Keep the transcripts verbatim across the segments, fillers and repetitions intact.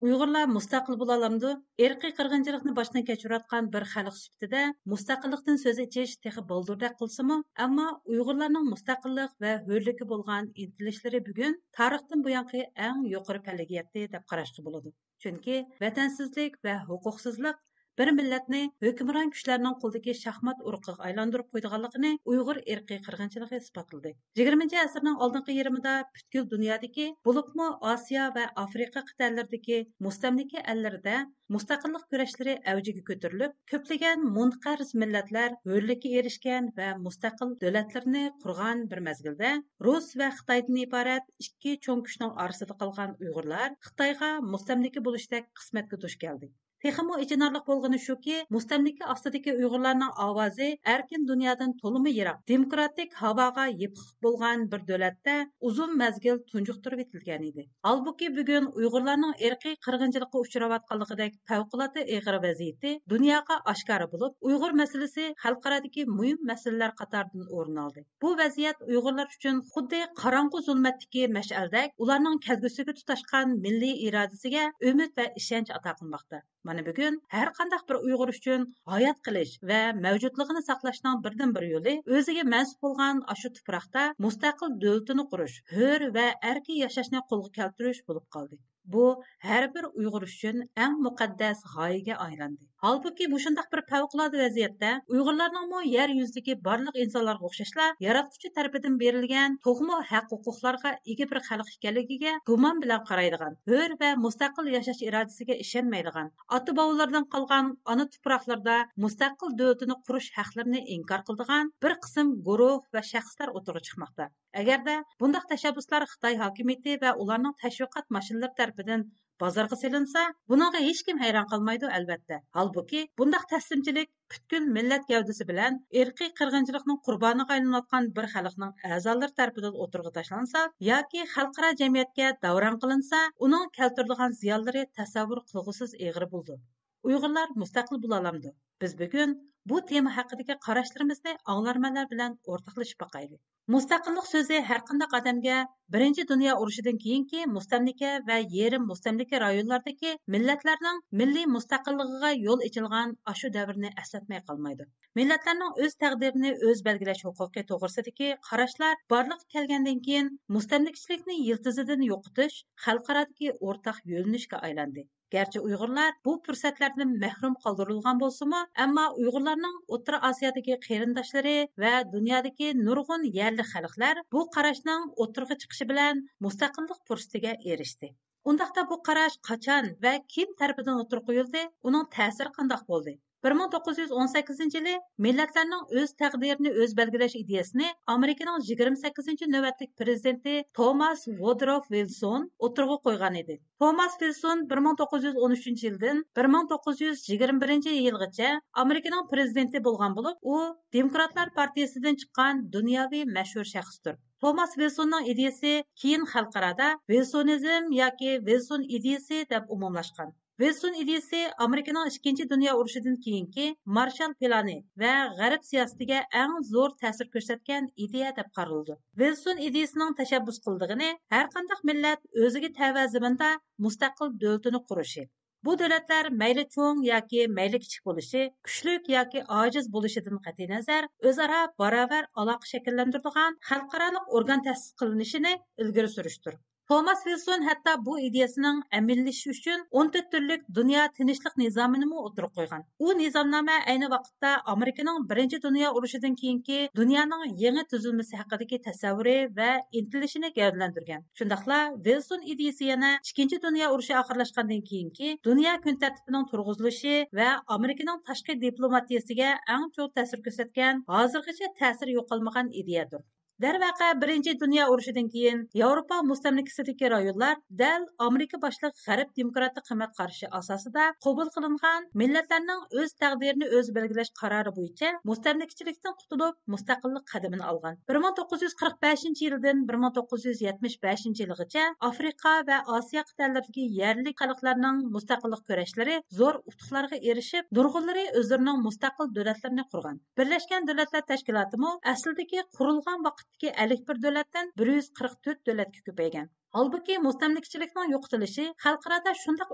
ئۇيغۇرلار مۇستەقىل بولالامدۇ؟ ئىرقىي قىرغىنچىلىقنى باشتىن كەچۈرۈۋاتقان بىر خەلق سۈپىتىدە مۇستەقىللىقتىن سۆز ئېچىش تېخى بالدۇردەك قىلسىمۇ، ئەمما ئۇيغۇرلارنىڭ مۇستەقىللىق ۋە ھۆرلۈككە بولغان ئىنتىلىشلىرى بۈگۈن تارىختىن بۇيانقى ئەڭ يۇقىرى پەللىگە يەتتى دەپ قاراشقا بولىدۇ. چۈنكى ۋەتەنسىزلىك ۋە ھوقۇقسىزلىق بىر مىللەتنى ھۆكۈمران كۈچلەرنىڭ قولىدىكى شاھمات ئۇرۇقىغا ئايلاندۇرۇپ قويىدىغانلىقىنى ئۇيغۇر ئىرقىي قىرغىنچىلىقى ئىسپاتلىدى. يىگىرمىنچى ئەسىرنىڭ ئالدىنقى يېرىمىدا پۈتكۈل دۇنيادىكى، بولۇپمۇ ئاسىيا ۋە ئافرىقا قىتئەلىرىدىكى مۇستەملىكە ئەللىرىدە مۇستەقىللىق كۈرەشلىرى ئەۋجىگە كۆتۈرۈلۈپ، كۆپلىگەن مۇنقەرز مىللەتلەر ھۆرلۈككە ئېرىشكەن ۋە مۇستەقىل دۆلەتلىرىنى قۇرغان بىر مەزگىلدە، رۇس ۋە خىتايدىن ئىبارەت ئىككى چوڭ كۈچنىڭ ئارىسىدا قالغان ئۇيغۇرلار خىتايغا مۇستەملىكە بولۇشتەك قىسمەتكە دۇچ كەلدى. تېخىمۇ ئېچىنارلىق بولغىنى شۇكى، مۇستەملىكە ئاستىدىكى ئۇيغۇرلارنىڭ ئاۋازى ئەركىن دۇنيادىن تولىمۇ يىراق، دېموكراتىك ھاۋاغا يېپىق بولغان بىر دۆلەتتە ئۇزۇن مەزگىل تۇنجۇقتۇرۇۋېتىلگەنىدى. ھالبۇكى، بۈگۈن ئۇيغۇرلارنىڭ ئىرقىي قىرغىنچىلىققا ئۇچراۋاتقانلىقىدەك پەۋقۇلئاددە ئېغىر ۋەزىيىتى دۇنياغا ئاشكارا بولۇپ، ئۇيغۇر مەسىلىسى خەلقئارادىكى مۇھىم مەسىلىلەر قاتارىدىن ئورۇن ئالدى. بۇ ۋەزىيەت ئۇيغۇرلار ئۈچۈن خۇددى قاراڭغۇ زۇلمەتتىكى مەشئەلدەك، ئۇلارنىڭ كەلگۈسىگە تۇتاشقان مىللىي ئىرادىسىگە ئۈمىد ۋە ئىشەنچ ئاتا قىلماقتا. مانا بۈگۈن ھەر قانداق بىر ئۇيغۇر ئۈچۈن ھايات قېلىش ۋە مەۋجۇتلۇقىنى ساقلاشنىڭ بىردىنبىر يولى ئۆزىگە مەنسۇپ بولغان ئاشۇ تۇپراقتا مۇستەقىل دۆلىتىنى قۇرۇش، ھۆر ۋە ئەركىن ياشاشنى قولغا كەلتۈرۈش بولۇپ قالدى. بۇ ھەر بىر ئۇيغۇر ئۈچۈن ئەڭ مۇقەددەس غايىگە ئايلاندى. ھالبۇكى، مۇشۇنداق بىر پەۋقۇلئاددە ۋەزىيەتتە ئۇيغۇرلارنىڭمۇ يەر يۈزىدىكى بارلىق ئىنسانلارغا ئوخشاشلا ياراتقۇچى تەرىپىدىن بېرىلگەن تولىمۇ ھەق-ھوقۇقلارغا ئىگە بىر خەلق ئىكەنلىكىگە گۇمان بىلەن قارايدىغان، ھۆر ۋە مۇستەقىل ياشاش ئىرادىسىگە ئىشەنمەيدىغان، ئاتا-بوۋىلىرىدىن قالغان ئانا تۇپراقلىرىدا مۇستەقىل دۆلىتىنى قۇرۇش ھەقلىرىنى ئىنكار قىلىدىغان بىر قىسىم گۇرۇھ ۋە شەخسلەر ئوتتۇرىغا چىقماقتا. ئەگەردە بۇنداق تەشەببۇسلار خىتاي ھاكىمىيىتى ۋە ئۇلارنىڭ تەشۋىقات ماشىنىلىرى تەرىپىدىن بازارغا سېلىنسا، بۇنىڭغا ھېچكىم ھەيران قالمايدۇ، ئەلۋەتتە. ھالبۇكى، بۇنداق تەسلىمچىلىك پۈتكۈل مىللەت گەۋدىسى بىلەن ئىرقىي قىرغىنچىلىقنىڭ قۇربانىغا ئايلىنىۋاتقان بىر خەلقنىڭ ئەزالىرى تەرىپىدىن ئوتتۇرىغا تاشلانسا ياكى خەلقئارا جەمئىيەتكە داۋراڭ قىلىنسا، ئۇنىڭ كەلتۈرىدىغان زىيانلىرى تەسەۋۋۇر قىلغۇسىز ئېغىر بولىدۇ. ئۇيغۇرلار مۇستەقىل بولالامدۇ؟ بىز بۈگۈن بۇ تېما ھەققىدىكى قاراشلىرىمىزنى ئاڭلارمەنلەر بىلەن ئورتاقلىشىپ باقايلى. مۇستەقىللىق سۆزى ھەرقانداق ئادەمگە بىرىنچى دۇنيا ئۇرۇشىدىن كېيىنكى مۇستەملىكە ۋە يېرىم مۇستەملىكە رايونلاردىكى مىللەتلەرنىڭ مىللىي مۇستەقىللىقىغا يول ئېچىلغان ئاشۇ دەۋرنى ئەسلەتمەي قالمايدۇ. مىللەتلەرنىڭ ئۆز تەقدىرىنى ئۆزى بەلگىلەش ھوقۇقى توغرىسىدىكى قاراشلار بارلىققا كەلگەندىن كېيىن، مۇستەملىكىچىلىكنى يىلتىزىدىن يوقىتىش خەلقئارادىكى ئورتاق يۆنىلىشكە ئايلاندى. گەرچە ئۇيغۇرلار بۇ پۇرسەتلەردىن مەھرۇم قالدۇرۇلغان بولسىمۇ، ئەمما ئۇيغۇرلارنىڭ ئوتتۇرا ئاسىيادىكى قېرىنداشلىرى ۋە دۇنيادىكى نۇرغۇن يەرلىك خەلقلەر بۇ قاراشنىڭ ئوتتۇرىغا چىقىشى بىلەن مۇستەقىللىق پۇرسىتىگە ئېرىشتى. ئۇنداقتا بۇ قاراش قاچان ۋە كىم تەرىپىدىن ئوتتۇرىغا قويۇلدى؟ ئۇنىڭ تەسىرى قانداق بولدى؟ بىر مىڭ توققۇز يۈز ئون سەككىزىنچى يىلى مىللەتلەرنىڭ ئۆز تەقدىرىنى ئۆزى بەلگىلەش ئىدىيەسىنى ئامېرىكىنىڭ يىگىرمە سەككىزىنچى نۆۋەتلىك پرېزىدېنتى توماس ۋودروف ۋىلسون ئوتتۇرىغا قويغان ئىدى. توماس ۋىلسون بىر مىڭ توققۇز يۈز ئون ئۈچىنچى يىلدىن بىر مىڭ توققۇز يۈز يىگىرمە بىرىنچى يىلغىچە ئامېرىكىنىڭ پرېزىدېنتى بولغان بولۇپ، ئۇ دېموكراتلار پارتىيىسىدىن چىققان دۇنياۋى مەشھۇر شەخستۇر. توماس ۋىلسوننىڭ ئىدىيىسى كېيىن خەلقئارادا ۋىلسونىزم ياكى ۋىلسون ئىدىيىسى دەپ ئومۇملاشقان. ۋىلسون ئىدىيىسى ئامېرىكىنىڭ ئىككىنچى دۇنيا ئۇرۇشىدىن كېيىنكى مارشال پىلانى ۋە غەرب سىياسىتىگە ئەڭ زور تەسىر كۆرسەتكەن ئىدىيە دەپ قارىلىدۇ. ۋىلسون ئىدىيىسىنىڭ تەشەببۇس قىلىدىغىنى ھەرقانداق مىللەت ئۆزىگە تەۋە زېمىندا مۇستەقىل دۆلىتىنى قۇرۇشى. بۇ دۆلەتلەر مەيلى چوڭ ياكى مەيلى كىچىك بولۇشى، كۈچلۈك ياكى ئاجىز بولۇشىدىن قەتئىينەزەر، ئۆزئارا باراۋەر ئالاقە شەكىللەندۈرىدىغان خەلقئارالىق ئورگان تەسىس قىلىنىشىنى ئىلگىرى سۈرۈشتۇر. توماس ۋىلسون ھەتتا بۇ ئىدىيەسىنىڭ ئەمەلىيلىشىشى ئۈچۈن ئون تۆت تۈرلۈك دۇنيا تىنچلىق نىزامىنىمۇ ئوتتۇرىغا قويغان. ئۇ نىزامنامە ئەينى ۋاقىتتا ئامېرىكىنىڭ بىرىنچى دۇنيا ئۇرۇشىدىن كېيىنكى دۇنيانىڭ يېڭى تۈزۈلمىسى ھەققىدىكى تەسەۋۋۇرى ۋە ئىنتىلىشىنى گەۋدىلەندۈرگەن. شۇنداقلا ۋىلسون ئىدىيىسى يەنە ئىككىنچى دۇنيا ئۇرۇشى ئاخىرلاشقاندىن كېيىنكى دۇنيا كۈن تەرتىپىنىڭ تۇرغۇزۇلۇشى ۋە ئامېرىكىنىڭ تاشقى دىپلوماتىيىسىگە ئەڭ چوڭ تەسىر كۆرسەتكەن، ھازىرغىچە تەسىرى يوقالمىغان ئىدىيەدۇر. دەرۋەقە، بىرىنچى دۇنيا ئۇرۇشىدىن كېيىن ياۋروپا مۇستەملىكىسىدىكى رايونلار دەل ئامېرىكا باشلىق غەرب دېموكراتىك قىممەت قارىشى ئاساسىدا قوبۇل قىلىنغان مىللەتلەرنىڭ ئۆز تەقدىرىنى ئۆزى بەلگىلەش قارارى بويىچە مۇستەملىكىچىلىكتىن قۇتۇلۇپ، مۇستەقىللىق قەدىمىنى ئالغان. بىر مىڭ توققۇز يۈز قىرىق بەشىنچى يىلدىن بىر مىڭ توققۇز يۈز يەتمىش بەشىنچى يىلغىچە ئافرىقا ۋە ئاسىيا قىتئەلىرىدىكى يەرلىك خەلقلەرنىڭ مۇستەقىللىق كۈرەشلىرى زور ئۇتۇقلارغا ئېرىشىپ، نۇرغۇنلىرى ئۆزلىرىنىڭ مۇستەقىل دۆلەتلىرىنى قۇرغان. بىرلەشكەن دۆلەتلەر تەشكىلاتىمۇ ئەسلىدىكى قۇرۇلغان ۋاقىتتىكى ئەللىك بىر دۆلەتتىن بىر يۈز قىرىق تۆت دۆلەتكە كۆپەيگەن. ھالبۇكى، مۇستەملىكىچىلىكنىڭ يوقىتىلىشى خەلقئارادا شۇنداق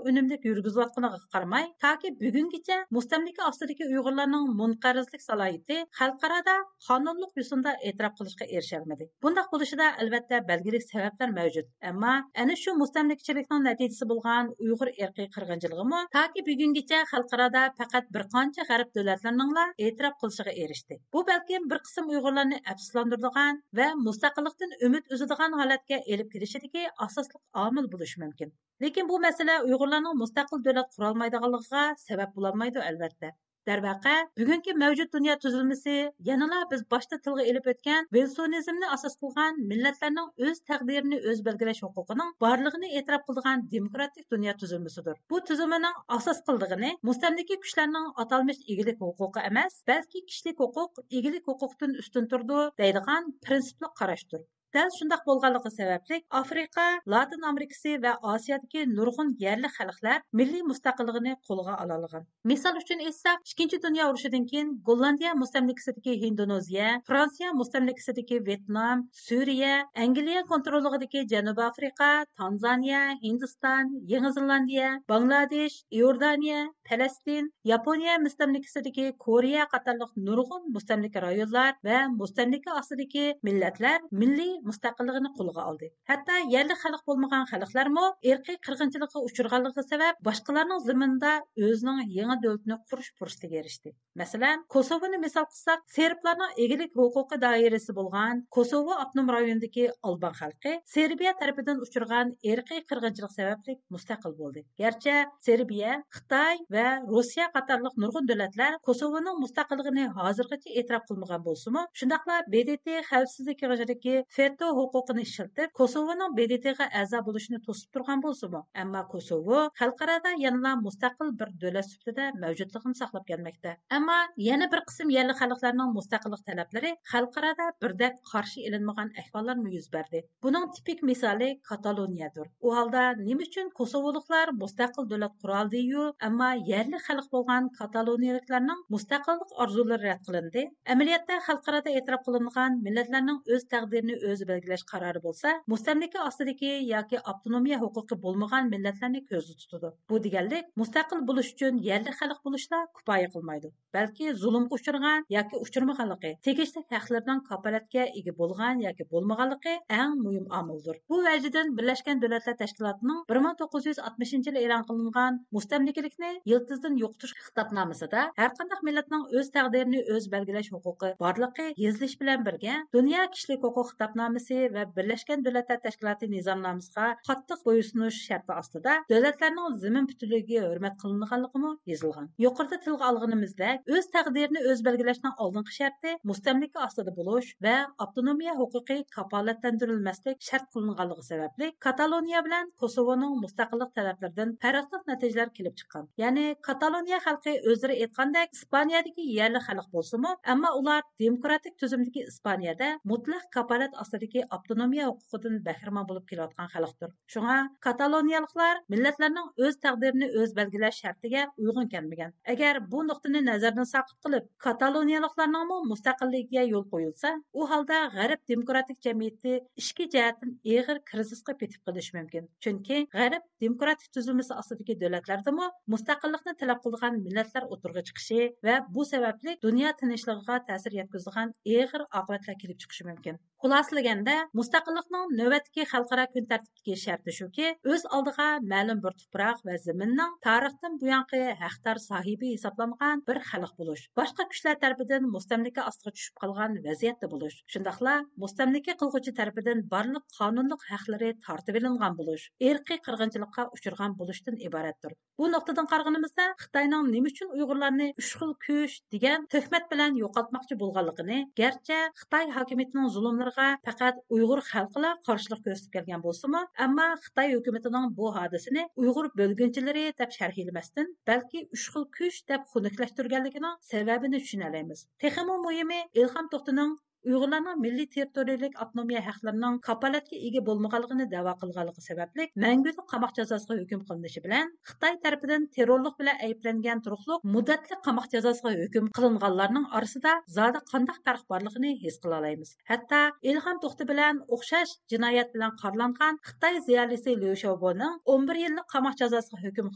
ئۈنۈملۈك يۈرگۈزۈلۈۋاتقىنىغا قارىماي، تاكى بۈگۈنگىچە مۇستەملىكە ئاستىدىكى ئۇيغۇرلارنىڭ مۇنقەرزلىك سالاھىيىتى خەلقئارادا قانۇنلۇق يوسۇندا ئېتىراپ قىلىشقا ئېرىشەلمىدى. بۇنداق بولۇشىدا، ئەلۋەتتە، بەلگىلىك سەۋەبلەر مەۋجۇت. ئەمما ئەنە شۇ مۇستەملىكىچىلىكنىڭ نەتىجىسى بولغان ئۇيغۇر ئىرقىي قىرغىنچىلىقىمۇ تاكى بۈگۈنگىچە خەلقئارادا پەقەت بىر قانچە غەرب دۆلەتلىرىنىڭلا ئېتىراپ قىلىشىغا ئېرىشتى. بۇ بەلكىم بىر قىسىم ئۇيغۇرلارنى ئەپسۇسلاندۇرىدىغان ۋە مۇستەقىللىقتىن ئۈمىد ئۈزىدىغان ھالەتكە ئېلىپ كېلىشىدىكى ئاساسلىق ئامىل بولۇشى مۇمكىن. لېكىن بۇ مەسىلە ئۇيغۇرلارنىڭ مۇستەقىل دۆلەت قۇرالمايدىغانلىقىغا سەۋەب بولالمايدۇ، ئەلۋەتتە. دەرۋەقە، بۈگۈنكى مەۋجۇت دۇنيا تۈزۈلمىسى يەنىلا بىز باشتا تىلغا ئېلىپ ئۆتكەن ۋىلسونىزمنى ئاساس قىلغان مىللەتلەرنىڭ ئۆز تەقدىرىنى ئۆزى بەلگىلەش ھوقۇقىنىڭ بارلىقىنى ئېتىراپ قىلىدىغان دېموكراتىك دۇنيا تۈزۈلمىسىدۇر. بۇ تۈزۈلمىنىڭ ئاساس قىلىدىغىنى مۇستەملىكە كۈچلەرنىڭ ئاتالمىش ئىگىلىك ھوقۇقى ئەمەس، بەلكى كىشىلىك ھوقۇق ئىگىلىك ھوقۇقتىن ئۈستۈن تۇرىدۇ دەيدىغان پىرىنسىپلىق قاراشتۇر. دەل شۇنداق بولغانلىقى سەۋەبلىك، ئافرىقا، لاتىن ئامېرىكىسى ۋە ئاسىيادىكى نۇرغۇن يەرلىك خەلقلەر مىللىي مۇستەقىللىقىنى قولغا ئالالىغان. مىسال ئۈچۈن ئېيتساق، ئىككىنچى دۇنيا ئۇرۇشىدىن كېيىن گوللاندىيە مۇستەملىكىسىدىكى ھىندونېزىيە، فرانسىيە مۇستەملىكىسىدىكى ۋيېتنام، سۈرىيە، ئەنگلىيە كونتروللۇقىدىكى جەنۇبىي ئافرىقا، تانزانىيە، ھىندىستان، يېڭى زېلاندىيە، باڭلادېش، ئىئوردانىيە، پەلەستىن، ياپونىيە مۇستەملىكىسىدىكى كورېيە قاتارلىق نۇرغۇن مۇستەملىكە رايونلار ۋە مۇستەملىكە ئاستىدىكى مىللەتلەر مىللىي مۇستەقىللىقىنى قولغا ئالدى. ھەتتا يەرلىك خەلق بولمىغان خەلقلەرمۇ ئىرقىي قىرغىنچىلىققا ئۇچرىغانلىقى سەۋەب، باشقىلارنىڭ زېمىنىدا ئۆزىنىڭ يېڭى دۆلىتىنى قۇرۇش پۇرسىتىگە ئېرىشتى. مەسىلەن، كوسوۋونى مىسال قىلساق، سېربلارنىڭ ئىگىلىك ھوقۇقى دائىرىسى بولغان كوسوۋو ئاپتونوم رايونىدىكى ئالبان خەلقى سېربىيە تەرىپىدىن ئۇچرىغان ئىرقىي قىرغىنچىلىق سەۋەبلىك مۇستەقىل بولدى. گەرچە سېربىيە، خىتاي ۋە روسىيە قاتارلىق نۇرغۇن دۆلەتلەر كوسوۋونىڭ مۇستەقىللىقىنى ھازىرغىچە ئېتىراپ قىلمىغان بولسىمۇ، شۇنداقلا ب د ت خەۋپسىزلىك كېڭىشىدىكى ۋېتو ھوقۇقىنى ئىشلىتىپ، كوسوۋونىڭ ب د ت غا ئەزا بولۇشىنى توسۇپ تۇرغان بولسىمۇ، ئەمما كوسوۋو خەلقئارادا يەنىلا مۇستەقىل بىر دۆلەت سۈپىتىدە مەۋجۇتلۇقىنى ساقلاپ كەلمەكتە. ئەمما يەنە بىر قىسىم يەرلىك خەلقلەرنىڭ مۇستەقىللىق تەلەپلىرى خەلقئارادا بىردەك قارشى ئېلىنمىغان ئەھۋاللارمۇ يۈز بەردى. بۇنىڭ تىپىك مىسالى كاتالونىيەدۇر. ئۇ ھالدا نېمە ئۈچۈن كوسوۋولۇقلار مۇستەقىل دۆلەت قۇرالىدىيۇ، ئەمما يەرلىك خەلق بولغان كاتالونىيەلىكلەرنىڭ مۇستەقىللىق ئارزۇلىرى رەت قىلىندى؟ ئەمەلىيەتتە خەلقئارادا ئېتىراپ قىلىنغان مىللەتلەرنىڭ ئۆز تەقدىرىنى ئۆزى بەلگىلەش قارارى بولسا، مۇستەملىكە ئاستىدىكى ياكى ئاپتونومىيە ھوقۇقى بولمىغان مىللەتلەرنى كۆزدە تۇتىدۇ. بۇ دېگەنلىك، مۇستەقىل بولۇش ئۈچۈن يەرلىك خەلق بولۇشلا كۇپايە قىلمايدۇ. بەلكى زۇلۇمغا ئۇچرىغان ياكى ئۇچرىمىغانلىقى، تېگىشلىك ھەقلىرىنىڭ كاپالەتكە ئىگە بولغان ياكى بولمىغانلىقى ئەڭ مۇھىم ئامىلدۇر. بۇ ۋەجىدىن بىرلەشكەن دۆلەتلەر تەشكىلاتىنىڭ بىر مىڭ توققۇز يۈز ئاتمىشىنچى يىلى ئېلان قىلىنغان مۇستەملىكىلىكنى يىلتىزدىن يوقىتىش خىتابنامىسىدا ھەرقانداق مىللەتنىڭ ئۆز تەقدىرىنى ئۆزى بەلگىلەش ھوقۇقى بارلىقى يېزىلىشى بىلەن بىرگە، دۇنيا كىشىلىك ھوقۇق خىتابنامىسى ۋە بىرلەشكەن دۆلەتلەر تەشكىلاتى نىزامنامىسىغا قاتتىق بويسۇنۇش شەرتى ئاستىدا دۆلەتلەرنىڭ زېمىن پۈتۈنلۈكىگە ھۆرمەت قىلىنىدىغانلىقىمۇ يېزىلغان. يۇقىرىدا تىلغا ئالغىنىمىزدەك، ئۆز تەقدىرىنى ئۆزى بەلگىلەشنىڭ ئالدىنقى شەرتى مۇستەملىكە ئاستىدا بولۇش ۋە ئاپتونومىيە ھوقۇقى كاپالەتلەندۈرۈلمەسلىك شەرت قىلىنغانلىقى سەۋەبلىك، كاتالونىيە بىلەن كوسوۋونىڭ مۇستەقىللىق تەلەپلىرىدىن پەرقلىق نەتىجىلەر كېلىپ چىققان. يەنى، كاتالونىيە خەلقى ئۆزلىرى ئېيتقاندەك ئىسپانىيەدىكى يەرلىك خەلق بولسىمۇ، ئەمما ئۇلار دېموكراتىك تۈزۈمدىكى ئىسپانىيەدە مۇتلەق كاپالەت ئاستىدىكى ئاپتونومىيە ھوقۇقىدىن بەھرىمەن بولۇپ كېلىۋاتقان خەلقتۇر. شۇڭا كاتالونىيەلىكلار مىللەتلەرنىڭ ئۆز تەقدىرىنى ئۆزى بەلگىلەش شەرتىگە ئۇيغۇن كەلمىگەن. ئەگەر بۇ نۇقتىنى نەزەردىن ساقىت قىلىپ، كاتالونىيەلىكلارنىڭمۇ مۇستەقىللىكىگە يول قويۇلسا، ئۇ ھالدا غەرب دېموكراتىك جەمئىيىتى ئىچكى جەھەتتىن ئېغىر كىرىزىسقا پېتىپ قېلىشى مۇمكىن. چۈنكى غەرب دېموكراتىك تۈزۈلمىسى ئاستىدىكى دۆلەتلەردىمۇ مۇستەقىللىقنى تەلەپ قىلىدىغان مىللەتلەر ئوتتۇرىغا چىقىشى ۋە بۇ سەۋەبلىك دۇنيا تىنچلىقىغا تەسىر يەتكۈزىدىغان ئېغىر ئاقىۋەتلەر كېلىپ چىقىشى مۇمكىن. خۇلاسىلىگەندە، مۇستەقىللىقنىڭ نۆۋەتتىكى خەلقئارا كۈن تەرتىپىدىكى شەرتى شۇكى، ئۆز ئالدىغا مەلۇم بىر تۇپراق ۋە زېمىننىڭ تارىختىن بۇيانقى ھەقدار ساھىبى ھېسابلانغان بىر خەلق بولۇش، باشقا كۈچلەر تەرىپىدىن مۇستەملىكە ئاستىغا چۈشۈپ قالغان ۋەزىيەتتە بولۇش، شۇنداقلا مۇستەملىكە قىلغۇچى تەرىپىدىن بارلىق قانۇنلۇق ھەقلىرى تارتىۋېلىنغان بولۇش، ئىرقىي قىرغىنچىلىققا ئۇچرىغان بولۇشتىن ئىبارەتتۇر. بۇ نۇقتىدىن قارىغىنىمىزدا، خىتاينىڭ نېمە ئۈچۈن ئۇيغۇرلارنى ئۈچ خىل كۈچ دېگەن تۆھمەت بىلەن يوقاتماقچى بولغانلىقىنى، گەرچە خىتاي ھاكىمىيىتىنىڭ زۇلۇملىرىغا پەقەت ئۇيغۇر خەلقىلا قارشىلىق كۆرسىتىپ كەلگەن بولسىمۇ، ئەمما خىتاي ھۆكۈمىتىنىڭ بۇ ھادىسىنى ئۇيغۇر بۆلگۈنچىلىرى دەپ شەرھلىمەستىن، بەلكى ئۈچ خىل كۈچ دەپ خۇنۈكلەشتۈرگەنلىكىنىڭ سەۋەبىنى چۈشىنەلەيمىز. تېخىمۇ مۇھىمى، ئىلھام توختىنىڭ ئۇيغۇرلارنىڭ مىللىي تېررىتورىيەلىك ئاپتونومىيە ھەقلىرىنىڭ كاپالەتكە ئىگە بولمىغانلىقىنى دەۋا قىلغانلىقى سەۋەبلىك مەڭگۈلۈك قاماق جازاسىغا ھۆكۈم قىلىنىشى بىلەن، خىتاي تەرىپىدىن تېررورلۇق بىلەن ئەيىبلەنگەن تۇرۇقلۇق مۇددەتلىك قاماق جازاسىغا ھۆكۈم قىلىنغانلارنىڭ ئارىسىدا زادى قانداق پەرق بارلىقىنى ھېس قىلالايمىز. ھەتتا ئىلھام توختى بىلەن ئوخشاش جىنايەت بىلەن قارىلانغان خىتاي زىيالىيسى ليۇ شياۋبونىڭ ئون بىر يىللىق قاماق جازاسىغا ھۆكۈم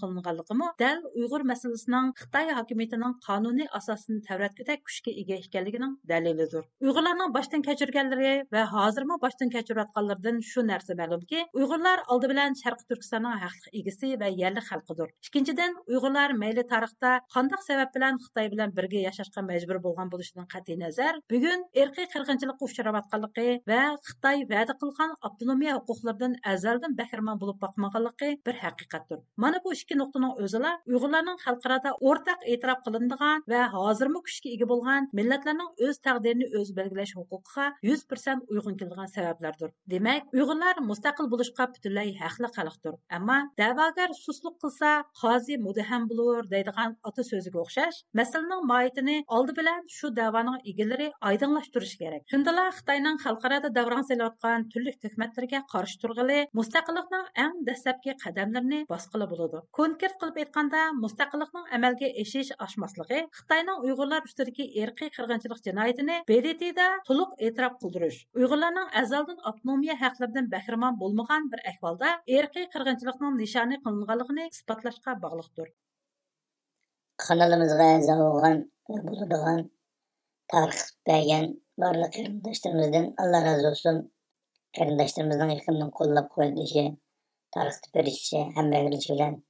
قىلىنغانلىقىمۇ دەل ئۇيغۇر مەسىلىسىنىڭ خىتاي ھاكىمىيىتىنىڭ قانۇنىي ئاساسىنى تەۋرەتكۈدەك كۈچكە ئىگە ئىكەنلىكىنىڭ دەلىلىدۇر. ئۇيغۇرلارنىڭ باشتىن كەچۈرگەنلىرى ۋە ھازىرمۇ باشتىن كەچۈرۈۋاتقانلىرىدىن شۇ نەرسە مەلۇمكى، ئۇيغۇرلار ئالدى بىلەن شەرقىي تۈركىستاننىڭ ھەقلىق ئىگىسى ۋە يەرلىك خەلقىدۇر. ئىككىنچىدىن، ئۇيغۇرلار مەيلى تارىختا قانداق سەۋەب بىلەن خىتاي بىلەن بىرگە ياشاشقا مەجبۇر بولغان بولۇشىدىن قەتئىينەزەر، بۈگۈن ئىرقىي قىرغىنچىلىققا ئۇچراۋاتقانلىقى ۋە خىتاي ۋەدە قىلغان ئاپتونومىيە ھوقۇقلىرىدىن ئەزەلدىن بەھرىمەن بولۇپ باقمىغانلىقى بىر ھەقىقەتتۇر. مانا بۇ ئىككى نۇقتىنىڭ ئۆزىلا ئۇيغۇرلارنىڭ خەلقئارادا ئورتاق ئېتىراپ قىلىنىدىغان ۋە ھازىرمۇ كۈچكە ئىگە بولغان مىللەتلەرنىڭ ئۆز تەقدىرىنى ئۆزى بەلگىلەش ھوقۇقىغا يۈز پىرسەنت ئۇيغۇن كېلىدىغان سەۋەبلەردۇر. دېمەك، ئۇيغۇرلار مۇستەقىل بولۇشقا پۈتۈنلەي ھەقلىق خەلقتۇر. ئەمما دەۋاگەر سۇسلۇق قىلسا، قازى مۇدھەم بولۇر دەيدىغان ئاتا سۆزىگە ئوخشاش، مەسىلىنىڭ ماھىيىتىنى ئالدى بىلەن شۇ دەۋانىڭ ئىگىلىرى ئايدىڭلاشتۇرۇشى كېرەك. شۇندىلا خىتاينىڭ خەلقئارادا داۋراڭ سېلىۋاتقان تۈرلۈك تۆھمەتلىرىگە قارشى تۇرغىلى، مۇستەقىللىقنىڭ ئەڭ دەسلەپكى قەدەملىرىنى باسقىلى بولىدۇ. كونكرېت قىلىپ ئېيتقاندا، مۇستەقىللىقنىڭ ئەمەلگە ئېشىش ئاشماسلىقى خىتاينىڭ ئۇيغۇرلار ئۈستىدىكى ئىرقىي قىرغىنچىلىق جىنايىتىنى ب د ت دا تولۇق ئېتىراپ قىلدۇرۇش، ئۇيغۇرلارنىڭ ئەزەلدىن ئاپتونومىيە ھەقلىرىدىن بەھرىمەن بولمىغان بىر ئەھۋالدا ئىرقىي قىرغىنچىلىقنىڭ نىشانى قىلىنغانلىقىنى ئىسپاتلاشقا باغلىقتۇر. قانىلىمىزغا ئەزا بولغان ۋە بولىدىغان، تارقىتىپ بەرگەن بارلىق قېرىنداشلىرىمىزدىن ئاللا رازى بولسۇن. قېرىنداشلىرىمىزنىڭ يېقىندىن قوللاپ قۇۋۋەتلىشى، تارقىتىپ بېرىشى، ھەمراھلىشى بىلەن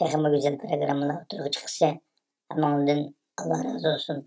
تېخىمۇ گۈزەل پروگراممىلار ئوتتۇرىغا چىقىشى ھەممىڭلاردىن ئاللا رازى بولسۇن.